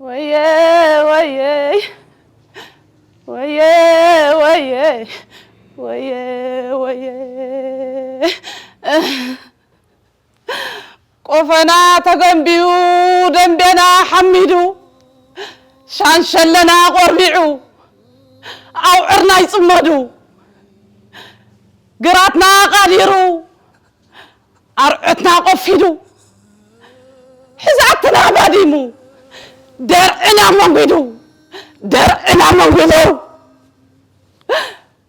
ወየ ወየ ወየ ወየ ወየ ወየ ቆፈና ተገንቢዩ፣ ደንቤና ሓሚዱ፣ ሻንሸለና ቆርቢዑ፣ ኣውዕርና ይጽመዱ፣ ግራትና ቃዲሩ፣ ኣርዑትና ቆፊዱ፣ ሕዛእትና ባዲሙ፣ ደርዕና መንጒዱ፣ ደርዕና መንጒዱ፣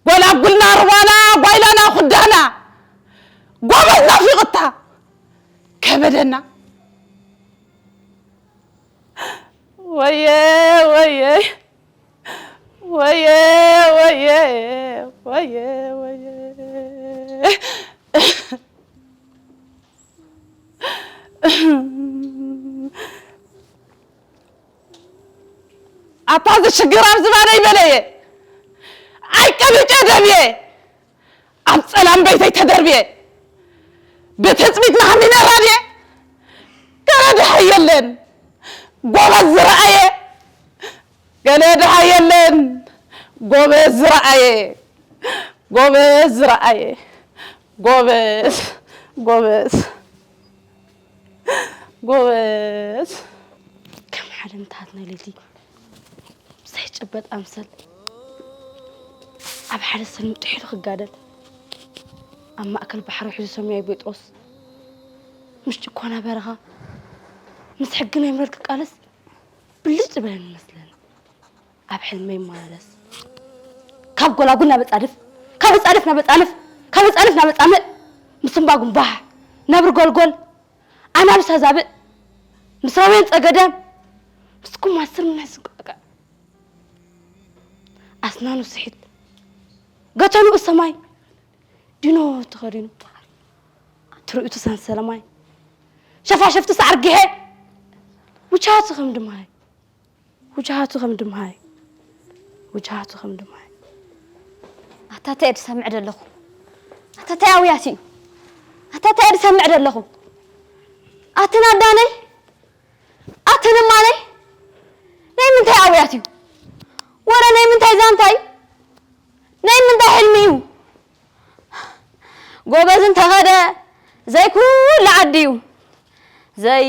ጎላጉልና ርዋና፣ ጓይላና ኩዳና፣ ጎበዝ ናፊቕታ ከበደና። ወየ ወየ ወየ ወየ ወየ ወየ ኣታ እዚ ሽግር ኣብ ዝባነይ በለየ ኣይቀቢጨ ደብየ ኣብ ጸላም ቤተይ ተደርብየ ብትጽቢት ናህሚነ ራድየ ገለ ድሃ የለን ጎበዝ ዝረኣየ ገለ ድሃ የለን ጎበዝ ዝረኣየ ጎበዝ ዝረኣየ ጎበዝ ጎበዝ ጎበዝ ከም ሓደ ምትሃት ናይ ሌሊት ዘይጭበጥ ኣምሰል ኣብ ሓደ ሰልሚ ጥሒሉ ክጋደል ኣብ ማእከል ባሕሪ ውሒዙ ሰማያዊ ጴጥሮስ ምስ ጭኮና በረኻ ምስ ሕጊ ናይ ምረት ክቃለስ ብልጭ ዝበለኒ ይመስለኒ ኣብ ሕልመይ ይመላለስ ካብ ጎላጉል ናብ ጻድፍ ካብ ጻድፍ ናብ ጻንፍ ካብ ጻንፍ ናብ ጻምእ ምስምባ ጉንባሕ ነብሪ ጎልጎል ኣናብስ ኣዛብእ ምስ ረውየን ጸገደም ምስ ኩማስር ምንሕስ እንቅዕቅዕ ኣስናኑ ስሒት ገተንኡ ሰማይ ዲኖ ተኸዲኑ ትርኢቱ ሰንሰለማይ ሸፋሸፍቲ ሳዕሪ ጊሐ ውቻቱ ከም ድማይ ውቻቱ ከም ድማይ ውቻቱ ከም ድማይ ኣታታይ ድሰምዕ ደለኹ ኣታታይ ኣውያት እዩ ኣታታይ ድሰምዕ ደለኹ ኣትን ኣዳነይ ኣትን እማነይ ናይ ምንታይ ኣውያት እዩ ወረ ናይ ምንታይ ዛንታ እዩ ናይ ምንታይ ሕልሚ እዩ ጎበዝ እንተኸደ ዘይ ኩሉ ዓዲ እዩ ዘይ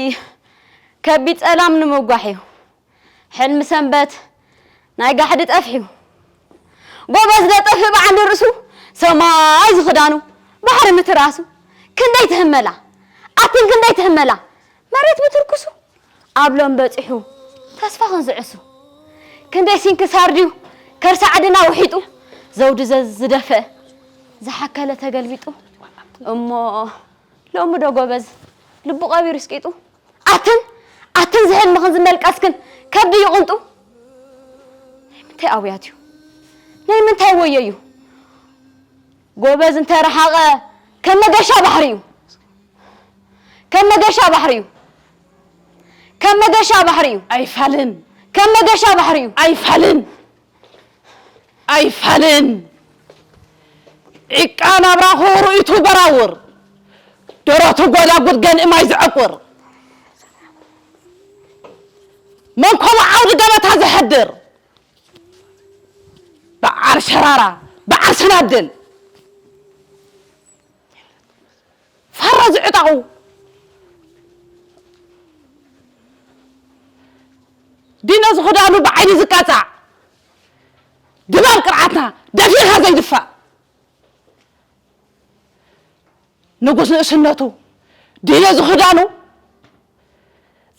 ከቢድ ጸላም ንምጓሕ እዩ ሕልሚ ሰንበት ናይ ጋሕዲ ጠፍሑ ጎበዝ ደጠፍእ ብዓንዲ ርእሱ ሰማይ ዝኽዳኑ ባሕሪ ምትራሱ ክንደይ ትህመላ ኣትን ክንደይ ትህመላ መሬት ምትርኩሱ ኣብ ሎም በጺሑ ተስፋ ክንዝዕሱ ክንደይ ሲንክሳር ድዩ ከርሳ ዓድና ውሒጡ ዘውዲ ዝደፈ ዝሓከለ ተገልቢጡ እሞ ሎሚ ዶ ጎበዝ ልቡ ቀቢሩ ስቂጡ ኣትን ኣትን ዝሕልምኽን ዝመልቀስክን ከብዲ ይቕንጡ ናይ ምንታይ ኣውያት እዩ ናይ ምንታይ ወዮ እዩ ጎበዝ እንተረሓቐ ከም መገሻ ባሕሪ እዩ ከም መገሻ ባሕሪ እዩ ከም መገሻ ባሕሪ እዩ ኣይፋልን ከም መገሻ ባሕሪ እዩ ኣይፋልን ኣይፋልን ዒቃ ናብራኹ ርእይቱ በራውር ደረቱ ጎዳጉድ ገንኢ ማይ ዘዕቁር መንኮቡ ዓውዲ ገበታ ዘሕድር በዓር ሸራራ በዓር ሰናድል ፋራ ዝዕጣቑ ዲነ ዝኽዳኑ ብዓይኒ ዝቃጻዕ ድባብ ቅርዓትና ደፊርካ ዘይድፋእ ንጉስ ንእስነቱ ዲነ ዝኽዳኑ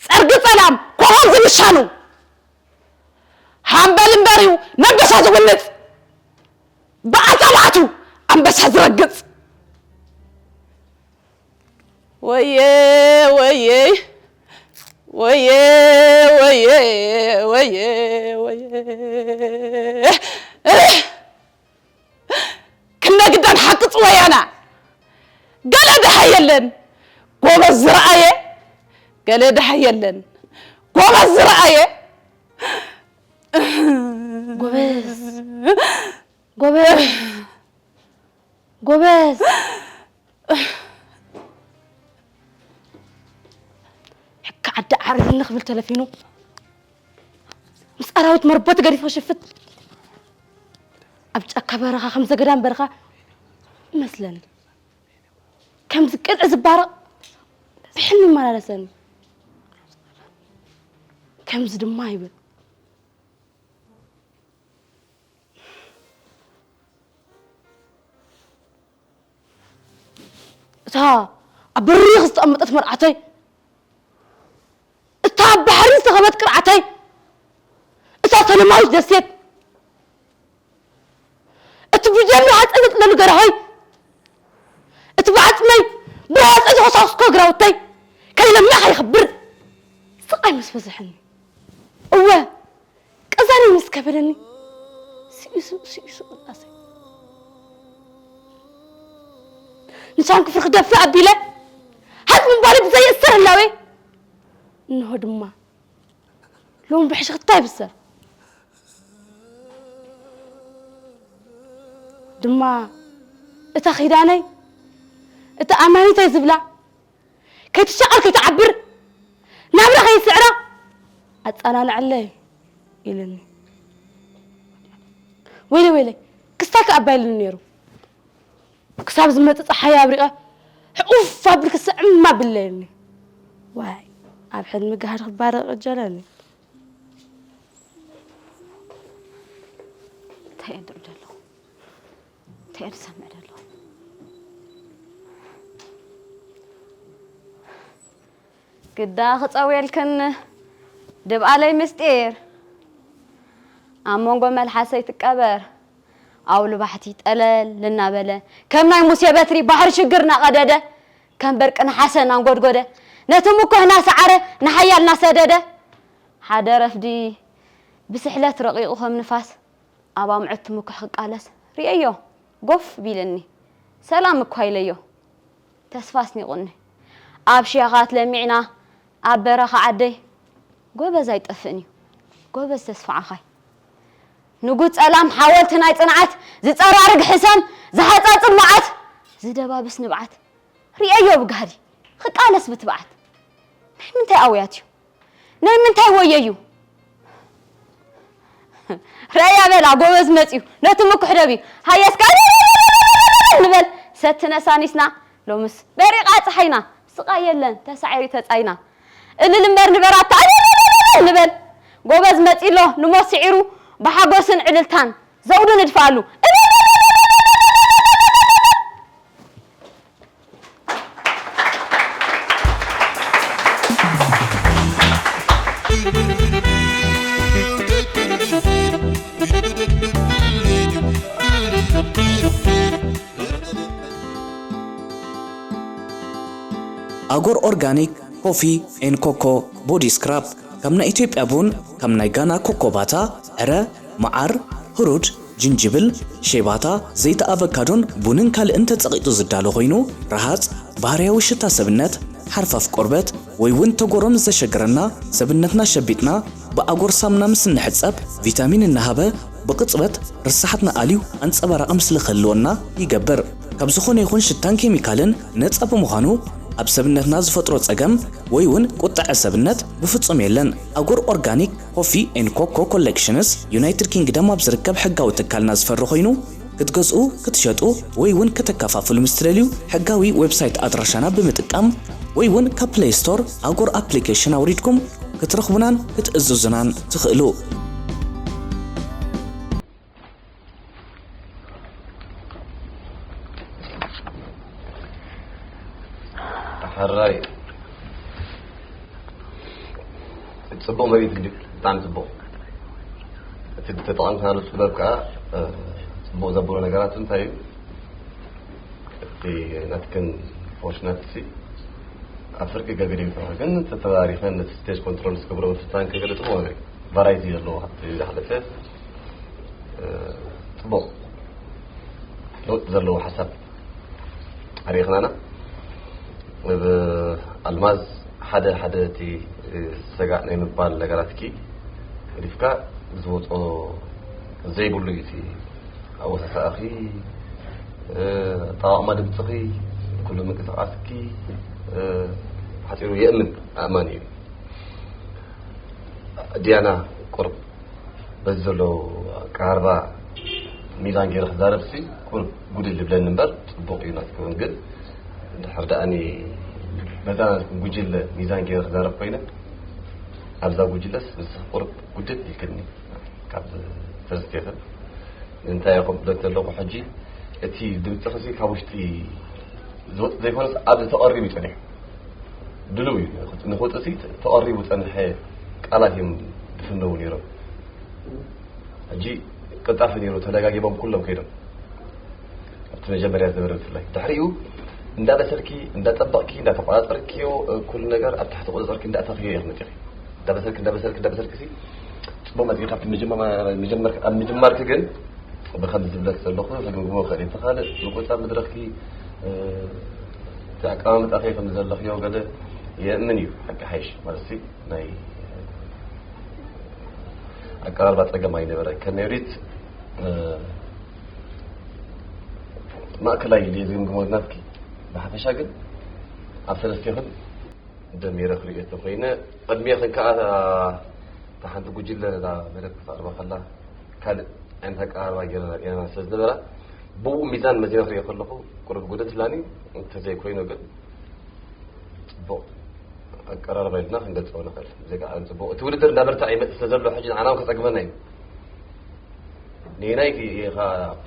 ጸርጊ ጸላም ኮኾብ ዝንሻኑ ሃምበል እምበር እዩ ነንበሳ ዝውንጽ ብኣጻብዓቱ ኣንበሳ ዝረግጽ ወየ ወየ ወየ ወየ ወየ ወየ ክንደ ግዳን ሓቂ ጽወያና ገለ ድሃ የለን ጎበዝ ዝረኣየ ገለ ድሃ የለን ጎበዝ ዝረኣየ ጎበዝ ጎበዝ ጎበዝ ሕካ ዓዲ ዓርኒ ክብል ተለፊኑ ምስ ኣራዊት መርቦት ገዲፉ ክሽፍት ኣብ ጫካ በረኻ ከም ዘገዳም በረኻ ይመስለኒ። ከምዚ ቅጥዒ ዝባረቕ ብሕልሚ ይመላለሰኒ። ከምዚ ድማ ይብል። እታ ኣብ በሪኽ ዝተቐመጠት መርዓተይ፣ እታ ኣብ ባሕሪ ዝተኸበት ቅርዓተይ፣ እታ ሰለማዊት ደሴት፣ እቲ ብደም ረሃፀ ዘጥለሉ ገርሆይ፣ እቲ ብዓፅመይ ብረሃፀ ዝኸሳስኮ ግራውተይ ከይለምዕ ከይኽብር ስቓይ ምስ በዝሐኒ፣ እወ ቀዛኒ ምስ ከበደኒ፣ ስኢሱ ስኢሱ ቅልቃሰይ ንቻንክፍር ክደፍእ ኣቢለ፣ ሃት ምንባሪ ብዘየእሰር ህላዌ፣ እንሆ ድማ ሎሚ ብሕሽኽታ ይብሰር። ድማ እታ ኪዳነይ፣ እታ ኣማኒተይ ዝብላ፣ ከይትሻቐል ከይትዓብር፣ ናብራ ከይስዕራ ኣጸናንዐለይ ኢልኒ። ወይለይ ወይለይ፣ ክስታይ ከኣ ኣባይልኒ ነይሩ። ክሳብ ዝመጽእ ጸሓይ ኣብሪቐ፣ ሕቑፍ ኣብልኪ ስዕም ኣብለኒ። ዋይ፣ ኣብ ሕልሚ ገሃድ ክባረቕ እጀለኒ። እንታይ እየ ድርኢ ዘለኹ? እንታይ እየ ዝሰምዕ ዘለኹ? ግዳ ክጸውየልክን ድብኣለይ ምስጢር ኣብ መንጎ መልሓሰይ ትቀበር። ኣውሎ ባሕቲ ጠለል እናበለ፣ ከም ናይ ሙሴ በትሪ ባሕሪ ሽግር እናቐደደ፣ ከም በርቂ ነሓሰ እናንጎድጎደ፣ ነቲ ምኩሕ እናሰዓረ ንሓያል እናሰደደ፣ ሓደ ረፍዲ ብስሕለት ረቒቑ ከም ንፋስ ኣብ ኣምዑት ምኩሕ ክቃለስ ርእየዮ፣ ጎፍ ቢልኒ። ሰላም እኳ ኢለዮ፣ ተስፋ ኣስኒቑኒ። ኣብ ሽያኻት ለሚዕና ኣብ በረኻ ዓደይ፣ ጎበዝ ኣይጠፍእን እዩ፣ ጎበዝ ተስፋ ዓኻይ። ንጉስ ጸላም ሓወልቲ ናይ ጽንዓት፣ ዝጸራርግ ሕሰም፣ ዝሓጻጽብ መዓት፣ ዝደባብስ ንብዓት ርእየዮ ብጋህዲ፣ ክቃለስ ብትብዓት። ናይ ምንታይ ኣውያት እዩ? ናይ ምንታይ ወዮ እዩ? ረያ በላ፣ ጎበዝ መጽዩ፣ ነቲ ምኩሕ ደብዩ። ሃየ እስከ ንበል፣ ሰቲ ነሳኒስና፣ ሎምስ በሪቓ ጸሓይና። ስቓይ የለን፣ ተሳዒሩ ተጻይና። እልል እምበር ንበር ኣታ፣ ንበል። ጎበዝ መጺሎ፣ ንሞት ስዒሩ፣ ብሓጎስን ዕልልታን ዘውዱ ንድፍኣሉ። ኣጎር ኦርጋኒክ ኮፊ ኤን ኮኮ ቦዲ ስክራብ፣ ካብ ናይ ኢትዮጵያ ቡን፣ ካብ ናይ ጋና ኮኮ ባታ፣ ዕረ፣ መዓር፣ ህሩድ፣ ጅንጅብል፣ ሼባታ፣ ዘይቲ ኣቨካዶን ቡንን ካልእን ተጸቒጡ ዝዳሎ ኮይኑ፣ ረሃጽ፣ ባህርያዊ ሽታ ሰብነት፣ ሓርፋፍ ቆርበት፣ ወይ እውን ተጎሮ ምስ ዘሸግረና፣ ሰብነትና ሸቢጥና ብኣጎር ሳምና ምስ እንሕጸብ፣ ቪታሚን እናሃበ ብቕጽበት ርሳሓትና ኣልዩ ኣንጸባራቒ ምስሊ ክህልወና ይገብር። ካብ ዝኾነ ይኹን ሽታን ኬሚካልን ነጻ ብምዃኑ፣ ኣብ ሰብነትና ዝፈጥሮ ጸገም ወይ እውን ቁጥዐ ሰብነት ብፍጹም የለን። ኣጎር ኦርጋኒክ ኮፊ ኤን ኮኮ ኮሌክሽንስ ዩናይትድ ኪንግደም ኣብ ዝርከብ ሕጋዊ ትካልና ዝፈሪ ኮይኑ፣ ክትገዝኡ፣ ክትሸጡ ወይ እውን ከተከፋፍሉ ምስ ትደልዩ፣ ሕጋዊ ዌብሳይት ኣድራሻና ብምጥቃም ወይ እውን ካብ ፕለይ ስቶር ኣጎር ኣፕሊኬሽን ኣውሪድኩም ክትረኽቡናን ክትእዝዙናን ትኽእሉ። ሕራይ ጽቡቕ መሪት እንዲ ብጣዕሚ ጽቡቕ። እቲ ተጠቐምካሉ ጥበብ ከዓ ጽቡቕ ዘብሎ ነገራት እንታይ እዩ? እቲ ናትክን ፎርሽናት ሲ ኣብ ፍርቂ ገገደ ይተረፈ ግን ተተባሪኸን ነቲ ስቴጅ ኮንትሮል ዝገብሮ ምፍታን ከገደ ጽቡቕ ነገር እዩ። ቫራይቲ ዘለዎ ካብቲ ዝሓለፈ ጽቡቕ ለውጢ ዘለዎ ሓሳብ ኣሪእኽናና። ኣልማዝ ሓደ ሓደ እቲ ሰጋእ ናይ ምባል ነገራትኪ ገዲፍካ ዝወፆ ዘይብሉ እዩ እቲ ኣወሳሳእኺ፣ ኣጠቓቕማ ድምፅኺ፣ ኩሉ ምንቅስቓስኪ ሓፂሩ የእምን ኣእማን እዩ። ዲያና ቁርብ በዚ ዘሎ ኣቀራርባ ሚዛን ገይረ ክዛረብ ሲ ቁሩብ ጉድል ዝብለኒ እምበር ጽቡቕ እዩ ናትክውን። ግን ድሕር ደኣኒ በዛ ናትኩም ጉጅለ ሚዛን ገይረ ክዛረብ ኮይነ ኣብዛ ጉጅለስ ንስኽ ቁሩብ ጉድል ኢልክኒ ካብ ሰለስቴኽን እንታይ ኢኹም ብለት ዘለኹ ሕጂ እቲ ድምፅኽሲ ካብ ውሽጢ ዝወፅ ዘይኮነስ ኣብዚ ተቐሪቡ ይፀኒሑ ድልው እዩ ንክውፅእ ሲ ተቐሪቡ ፀንሐ ቃላት እዮም ዝፍነው ነይሮም። ሕጂ ቅልጣፊ ነይሩ ተደጋጊቦም ኩሎም ከይዶም ኣብቲ መጀመርያ ዝነበረ ብፍላይ ድሕሪኡ እንዳበሰልኪ እንዳጠበቕኪ እንዳተቆፃፀርክዮ ኩሉ ነገር ኣብ ትሕቲ ቁፅፅርኪ እንዳእተኽዮ ኢኽ መፂኺ እንዳበሰልኪ እንዳበሰልኪ እንዳበሰልኪ ሲ ፅቡቅ መፂኺ ካብቲ መጀመር ኣብ ምጅማርኪ ግን ብከምዚ ዝብለክ ዘለኹ ህግምግሞ ክእል እቲ ካልእ ብቁፃ መድረክኪ እቲ ኣቀማምጣኺ ከም ዘለኽዮ ገለ የእምን እዩ ሓቂ ሓይሽ ማለት ናይ ኣቀራርባ ፀገም ኣይነበረ ከነሪት ማእከላይ ኢሉ ዝግምግሞ ናትኪ ብሓፈሻ ግን ኣብ ሰለስቴኽን ደሚረ ክሪኦ እንተኮይነ ቅድሜኽን ከዓ እታ ሓንቲ ጉጅለ ነዛ መደብ ክተቅርባ ከላ ካልእ ዓይነት ኣቀራርባ ገይረና ርኢና ስለ ዝነበራ ብኡ ሚዛን መዚነ ክሪኦ ከለኹ ቁሩብ ጉድለት ላኒ እንተዘይኮይኑ ግን ፅቡቕ ኣቀራርባ ኢልና ክንገልፆ ንኽእል። ብዘይካ ጽቡቕ እቲ ውድድር እንዳበርትዐ ይመጽእ ስለ ዘሎ ሕጂ ንዓና እውን ከጸግመና እዩ። ንየናይ ኢኻ ኣብ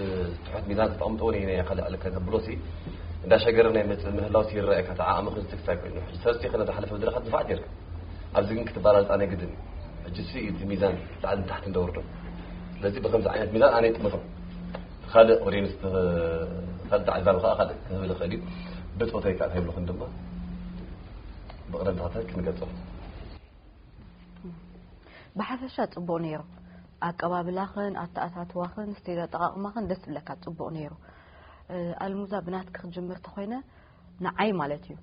ትሑት ሚዛን ከተቐምጦ ንየናይ ኢኻ ልዕሊ ከተብሎ ሲ እንዳሸገረ ናይ መጽእ ምህላው ሲ ይረኣየካ ተዓቕሚ ክንትክስ ኣይኮይኑ ሕጂ ሰለስቲ ከነ ዝሓለፈ መድረኻት ድፋዕ ጌርካ ኣብዚ ግን ክትበላልጻ ናይ ግድን እዩ። ሕጂ ሲ እቲ ሚዛን ላዕልን ታሕትን ደውርዶ ስለዚ ብከምዚ ዓይነት ሚዛን ኣነ ይጥምቶም ካልእ ኦዲየንስ ካልእ ተዓዛቢ ከዓ ካልእ ክህብል ይኽእል እዩ። ብጾተይ ከዓ ከይብልኹን ድማ ብቕደም ተኸተል ክንገልጾ። ብሓፈሻ ጽቡቕ ነይሩ። ኣቀባብላኽን ኣተኣታትዋኽን ስቴጅ ኣጠቓቕማኽን ደስ ዝብለካ ጽቡቕ ነይሩ። ኣልሙዛ ብናትኪ ክጅምር ተኾይነ ንዓይ ማለት እዩ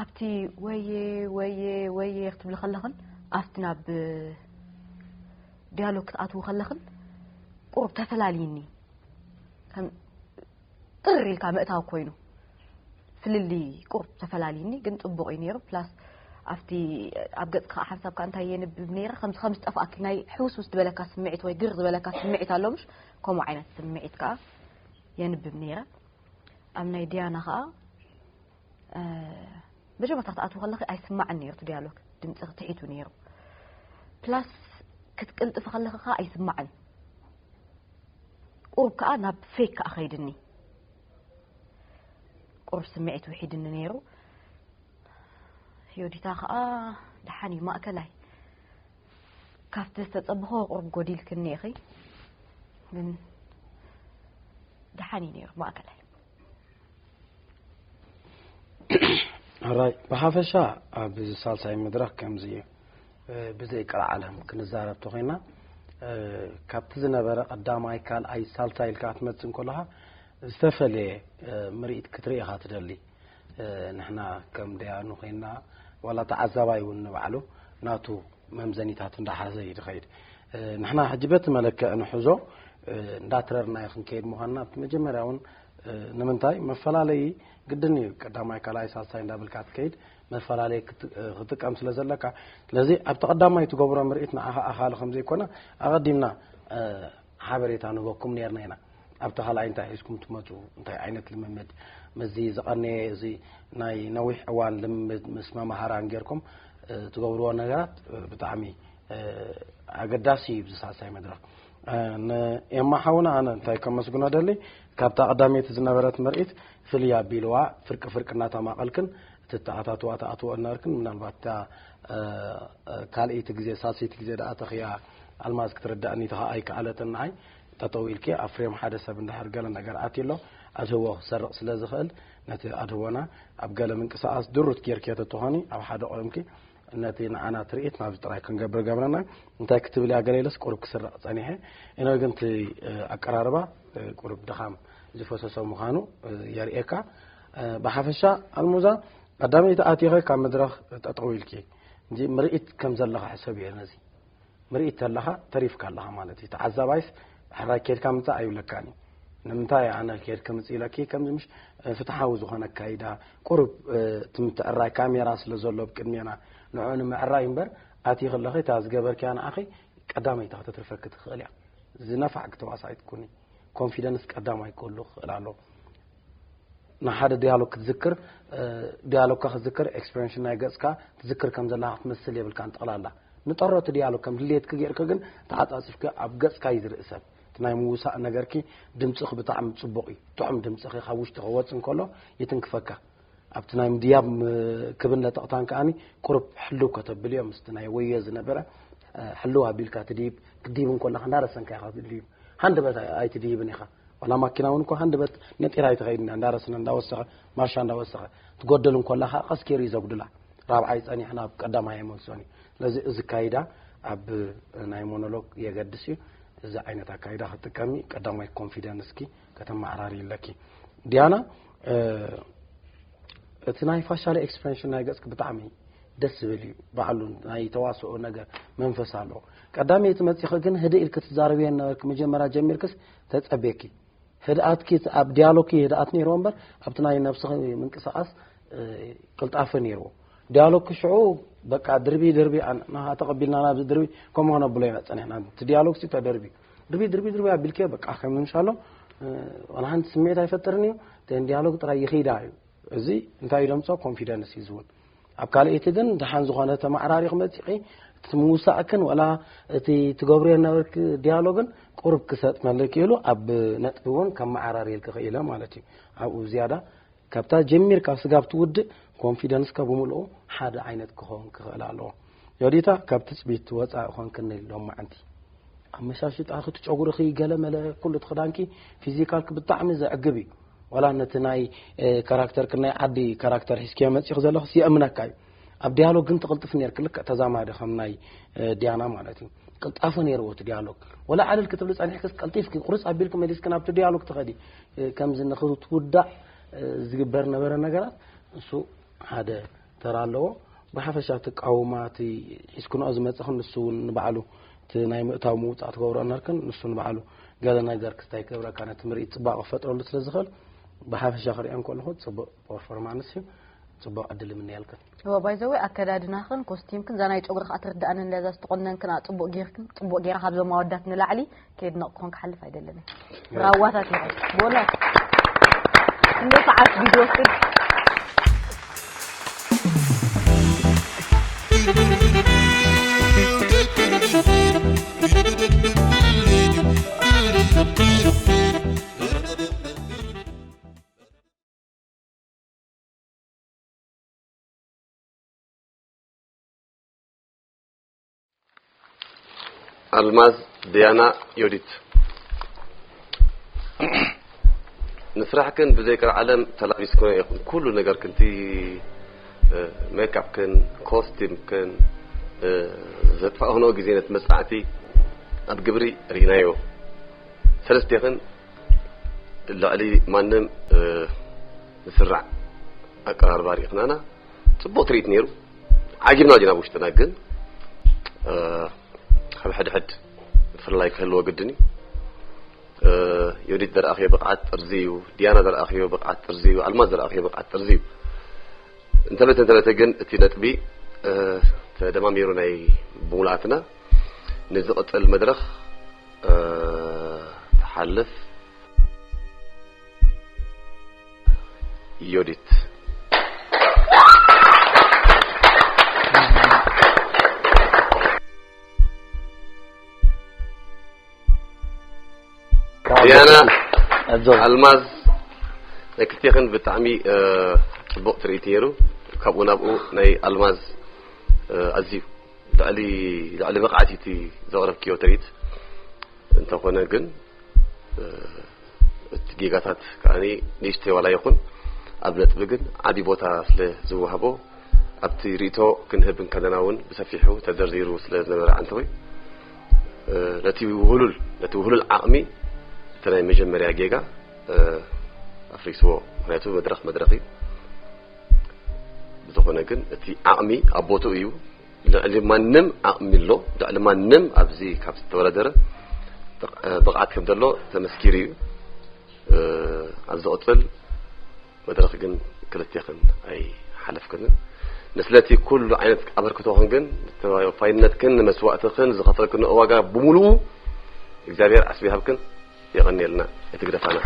ኣብቲ ወየ ወየ ወየ ክትብሊ ከለኽን ኣብቲ ናብ ዲያሎግ ክትኣትዉ ከለኽን ቁሩብ ተፈላልይኒ ጥር ኢልካ ምእታው ኮይኑ ፍልልይ ቁሩብ ተፈላልይኒ ግን ጽቡቕ እዩ ነይሩ plus ኣብቲ ኣብ ገጽካ ሓንሳብ ከኣ እንታይ የንብብ ነይረ ከምዚ ከም ዝጠፍኣኪ ናይ ሕውስውስ ዝበለካ ስምዒት ወይ ግር ዝበለካ ስምዒት ኣሎ ምሽ ከምኡ ዓይነት ስምዒት ከኣ የንብብ ነይረ ኣብ ናይ ዲያና ከኣ መጀመርታ ክትኣትዉ ከለኺ ኣይስማዕን ነይሩ እቲ ዲያሎግ ድምፂ ትሒቱ ነይሩ plus ክትቅልጥፊ ከለኺ ከኣ ኣይስማዕን ቁሩብ ከኣ ናብ ፌክ ከኣ ኸይድኒ ቁሩብ ስምዒት ውሒድኒ ነይሩ ዮዲታ ከኣ ደሓን እዩ ማእከላይ ካብቲ ዝተጸበኾ ቁሩብ ጎዲልክኒ ኢኺ ግን ደሓን እዩ ነይሩ ማእከላይ ኣራይ ብሓፈሻ ኣብ ሳልሳይ መድረክ ከምዚ እዩ ብዘይ ቅርዓለም ክንዛረብ ተኮይና ካብቲ ዝነበረ ቀዳማይ ካልኣይ ሳልሳይ ኢልካ ክትመፅእ እንከለካ ዝተፈለየ ምርኢት ክትርኢ ኢካ ትደሊ ንሕና ከም ደያኑ ኮይና ዋላ ተዓዛባይ እውን ንባዕሉ ናቱ መምዘኒታት እንዳሓዘ እዩ ዝኸይድ ንሕና ሕጂ በቲ መለክዕ ንሕዞ እንዳትረርናዮ ክንከይድ ምኳንና ኣብቲ መጀመርያ እውን ንምንታይ መፈላለይ ግድን እዩ ቀዳማይ ካልኣይ ሳልሳይ እንዳበልካ ትከይድ መፈላለይ ክትጥቀም ስለ ዘለካ ስለዚ ኣብቲ ቀዳማይ ትገብሮ ምርኢት ንዓኻ ኣኻሊ ከም ዘይኮነ ኣቐዲምና ሓበሬታ ንበኩም ነርና ኢና ኣብቲ ካልኣይ እንታይ ሒዝኩም ትመፁ እንታይ ዓይነት ልምምድ ምስዚ ዝቐነየ እዚ ናይ ነዊሕ እዋን ልምምድ ምስ መማሃራን ጌርኩም ትገብርዎ ነገራት ብጣዕሚ ኣገዳሲ እዩ ብዝሳሳይ መድረክ ንኤማ ሓውና ኣነ እንታይ ከመስግኖ ደሊ ካብታ ቀዳመይቲ ዝነበረት ምርኢት ፍልይ ኣቢልዋ ፍርቂ ፍርቂ እናተማቐልክን እቲ ተኣታትዋ ተኣትዎ እናርክን ምናልባት እታ ካልእይቲ ግዜ ሳልሰይቲ ግዜ ደኣ ተኽያ ኣልማዝ ክትርዳእኒ ተኸ ኣይከኣለትን ንዓይ ጠጠው ኢልኪ ኣብ ፍሬም ሓደ ሰብ እንድሕር ገለ ነገር ኣትዩ ኣሎ ኣድህቦ ክሰርቕ ስለ ዝኽእል ነቲ ኣድህቦና ኣብ ገለ ምንቅስቃስ ድሩት ጌርኪዮ ተትኾኒ ኣብ ሓደ ቆይምኪ ነቲ ንዓና ትርኢት ናብዚ ጥራይ ክንገብር ገብረና እንታይ ክትብል እያ ገለ ኢለስ ቁሩብ ክስረቕ ጸኒሐ ኢነ ግን እቲ ኣቀራርባ ቁሩብ ድኻም ዝፈሰሶ ምዃኑ የርእየካ ብሓፈሻ ኣልሙዛ ቀዳመይቲ ኣቲኸ ካብ መድረኽ ጠጠው ኢልኪ እንጂ ምርኢት ከም ዘለኻ ሕሰብ እየ ነዚ ምርኢት ተለኻ ተሪፍካ ኣለኻ ማለት እዩ ተዓዛባይስ ሕራይ ኬድካ ምፃእ ኣይብለካን እዩ ንምንታይ ኣነ ኬድኪ ምፅ ኢለኪ ከምዚ ምሽ ፍትሓዊ ዝኾነ ኣካይዳ ቁሩብ እቲ ምትዕራይ ካሜራ ስለ ዘሎ ብቅድሜና ንዕኡ ንምዕራይ እምበር ኣቲ ከለኺ እታ ዝገበርክያ ንዓኺ ቀዳመይቲ ከተትርፈኪ ትኽእል እያ። ዝነፋዕኪ ተዋሳኢት ኩኒ። ኮንፊደንስ ቀዳማይ ክህሉ ክኽእል ኣሎ። ንሓደ ዲያሎግ ክትዝክር፣ እ፣ ዲያሎግካ ክትዝክር፣ ኤክስፕሬሽን ናይ ገጽካ ትዝክር ከም ዘለኻ ክትመስል የብልካን። ጠቕላላ ንጠሮ እቲ ዲያሎግ ከም ድሌትኪ ጌርኪ ግን ተዓጻጺፍኪ ኣብ ገጽካ እዩ ዝርኢ ሰብ። እቲ ናይ ምውሳእ ነገርኪ፣ ድምጽኺ ብጣዕሚ ጽቡቕ እዩ። ጥዑም ድምጽኺ ካብ ውሽጢ ክወጽእ እንከሎ ይትንክፈካ። ኣብቲ ናይ ምድያብ ም-፣ ክብን ለጠቕታን ከኣኒ ቁሩብ ሕልው ከተብል እዮም። ምስቲ ናይ ወዮ ዝነበረ፣ እ፣ ሕልው ኣቢልካ ትድይብ፣ ክትድይብ እንከለኻ እንዳረሰንካ ኢኻ ትድይብ። ሃንደበት ኣይ-፣ ኣይትድይብን ኢኻ። ዋላ ማኪና እውን እኮ ሃንደበት ነጢራ ኣይትኸይድን እያ። እንዳረስነ፣ እንዳወሰኸ፣ ማርሻ እንዳወሰኸ። ትጎድል እንከላ ኸዓ ቀስ ገይሩ እዩ ዘጉድላ። ራብዓይ ጸኒሕና ኣብ ቀዳማይ ኣይመልሶን እዩ። ስለዚ እዚ ኣካይዳ ኣብ ናይ ሞኖሎግ የገድስ እዩ። እዚ ዓይነት ኣካይዳ ክትጥቀሚ ቀዳማይ ኮንፊደንስኪ ከተመዓራሪ ኣለኪ። ዲያና፣ እ፣ እቲ ናይ ፋሻል ኤክስፕሬሽን ናይ ገጽኪ ብጣዕሚ ደስ ዝብል እዩ። ባዕሉ ናይ ተዋስኦ ነገር መንፈስ ኣለዎ። ቀዳመይቲ መጺኺ ግን ህድእ ኢልኪ ትዛረብዮ ነበርኪ። መጀመርያ ጀሚርክስ ተጸቤኪ። ህድኣትኪ ኣብ ዲያሎግኪ ህድኣት ነይርዎ እምበር ኣብቲ ናይ ነብስኺ ምንቅስቓስ፣ እ፣ ቅልጣፈ ነይርዎ። ዲያሎግኪ ሽዑ በቃ ድርቢ ድርቢ ኣን-፣ ናኻ ተቐቢልና ናብዚ ድርቢ ከምኡ ክነብሎ ኢና ጸኒሕና። እቲ ዲያሎግ ሲ ተደርቢ። ድርቢ ድርቢ ድርቢ ኣቢልኪዮ በቃ ከም ምንሻሎ፣ እ፣ ዋላ ሓንቲ ስምዒት ኣይፈጥርን እዩ። እተን ዲያሎግ ጥራይ ይኸይዳ እዩ። እዚ እንታይ እዩ ደምጾ? ኮንፊደንስ እዩ ዝውን። ኣብ ካልኣይቲ ግን ደሓን ዝኾነ ተመዓራሪኽ መጺኺ፣ እቲ ምውሳእክን ወላ እቲ ትገብርዮ ነበርኪ ዲያሎግን ቁሩብ ክሰጥመልኪ ኢሉ ኣብ ነጥቢ እውን ከመዓራርየልኪ ክኢለ ማለት እዩ። ኣብኡ ዝያዳ ካብታ ጀሚርካ ስጋብ ትውድእ ኮንፊደንስካ ብምልኡ ሓደ ዓይነት ክኸውን ክኽእል ኣለዎ። ዮዲታ፣ ካብ ትጽቢት ወጻኢ ኮንክኒ ሎማዓንቲ። ኣመሻሽጣኺ፣ እቲ ጨጉርኺ፣ ገለ መለ፣ ኩሉ እቲ ክዳንኪ፣ ፊዚካልኪ ብጣዕሚ ዘዕግብ እዩ። ዋላ ነቲ ናይ፣ እ፣ ካራክተርኪ፣ ናይ ዓዲ ካራክተር ሒዝክዮ መጺኺ ዘለኽስ የእምነካ እዩ። ኣብ ዲያሎግ ግን ትቕልጥፊ ነይርኪ፣ ልክዕ ተዛማዲ ከም ናይ፣ እ፣ ዲያና ማለት እዩ። ቅልጣፈ ነይርዎ እቲ ዲያሎግ። ወላ ዕልል ክትብሊ ጸኒሕክስ ቀልጢፍኪ ቁርጽ ኣቢልኪ መሊስኪ ናብቲ ዲያሎግ ትኸዲ። እ፣ ከምዚ ንኽትውዳእ፣ እ፣ ዝግበር ነበረ ነገራት እሱ ሓደ ተራ ኣለዎ። ብሓፈሻ ትቃወማ፣ እቲ ሒዝክንኦ ዝመጻኽን ንሱ እውን ንባዕሉ እቲ ናይ ምእታው ምውጻእ ትገብሮ ነርክን፣ ንሱ ንባዕሉ ገለ ነገር ክስታይ ክገብረካ፣ ነቲ ምርኢት ጽባቐ ክፈጥረሉ ስለ ዝኽእል፣ ብሓፈሻ ክሪኦ እንከለኹ ጽቡቕ ፐርፎርማንስ እዩ። ጽቡቕ ዕድል ይምነየልክን። እወ፣ ባይ ዘ ወይ ኣከዳድናኽን ኮስቲምክን እዛ ናይ ጨጉሪ ከኣ ትርድኣኒ ኣለያ፣ እዛ ዝተቆነንክን ጽቡቕ ጌርክን፣ ጽቡቕ ጌራ ካብዞም ኣወዳት ንላዕሊ ከየድነቕኩኽን ክሓልፍ ኣይደልን እየ። ራዋታት ኢኹም። ብወላ እንደ ሰዓት ቪድዮ ክድ ኣልማዝ፣ ዲያና፣ ዮዲት፣ ንስራሕክን ብዘይ ቀልዓለም ተላቢስክኖ ኢኹም። ኩሉ ነገር ክንቲ፣ እ፣ ሜክኣፕክን፣ ኮስቲምክን፣ እ፣ ዘጥፋእክንኦ ግዜ ነቲ መጽናዕቲ ኣብ ግብሪ ርኢናዮ። ሰለስቴኽን ልዕሊ ማንም፣ እ፣ ዝስራዕ ኣቀራርባ ርኢኽናና። ጽቡቕ ትርኢት ነይሩ። ዓጊብና ዲና ውሽጥና ግን፣ እ፣ ካብ ሕድሕድ ምፍልላይ ክህልዎ ግድን እዩ። እ፣ ዮዲት ዘርኣኽዮ ብቕዓት ጥርዚ እዩ። ዲያና ዘርኣኽዮ ብቕዓት ጥርዚ እዩ። ኣልማዝ ዘርኣኽዮ ብቕዓት ጥርዚ እዩ። እንተበተ፣ እንተበተ ግን እቲ ነጥቢ፣ እ፣ ተደማሚሩ ናይ ብምሉኣትና ንዝቕጽል መድረኽ፣ እ፣ ትሓልፍ። ዮዲት። ዲያና፣ ኣጆ። ኣልማዝ፣ ናይ ክልቴኽን ብጣዕሚ፣ እ፣ ጽቡቕ ትርኢት ነይሩ። ካብኡ ናብኡ ናይ ኣልማዝ፣ እ፣ ኣዝዩ ልዕሊ፣ ልዕሊ ብቕዓት እቲ ዘቕረብክዮ ትርኢት። እንተኾነ ግን፣ እ፣ እቲ ጌጋታት ከኣኒ ንእሽተይ ዋላ ይኹን፣ ኣብ ነጥቢ ግን ዓቢ ቦታ ስለ ዝወሃቦ፣ ኣብቲ ርእይቶ ክንህብ እንከለና እውን ብሰፊሑ ተዘርዚሩ ስለ ዝነበረ ዓንተወይ፣ እ፣ ነቲ ውህሉል፣ ነቲ ውህሉል ዓቕሚ እቲ ናይ መጀመርያ ጌጋ፣ እ፣ ኣፍሪስዎ። ምኽንያቱ መድረኽ መድረኽ እዩ። ብዝኾነ ግን እቲ ዓቕሚ ኣብ ቦትኡ እዩ። ልዕሊ ማንም ዓቕሚ ኣሎ። ልዕሊ ማንም ኣብዚ ካብ ዝተወዳደረ ብቕ-፣ ብቕዓት ከም ዘሎ ተመስኪሩ እዩ። እ፣ ኣብ ዝቕጽል መድረኽ ግን ክልቴኽን ኣይሓለፍክንን። ንስለቲ ኩሉ ዓይነት ኣበርክቶኽን ግን ተወፋይነትክን ንመስዋእትኽን ዝኸፈልክን ዋጋ ብምሉኡ እግዚኣብሔር ዓስቢ ይሃብክን። የቐንየልና። እቲ ግደፋና።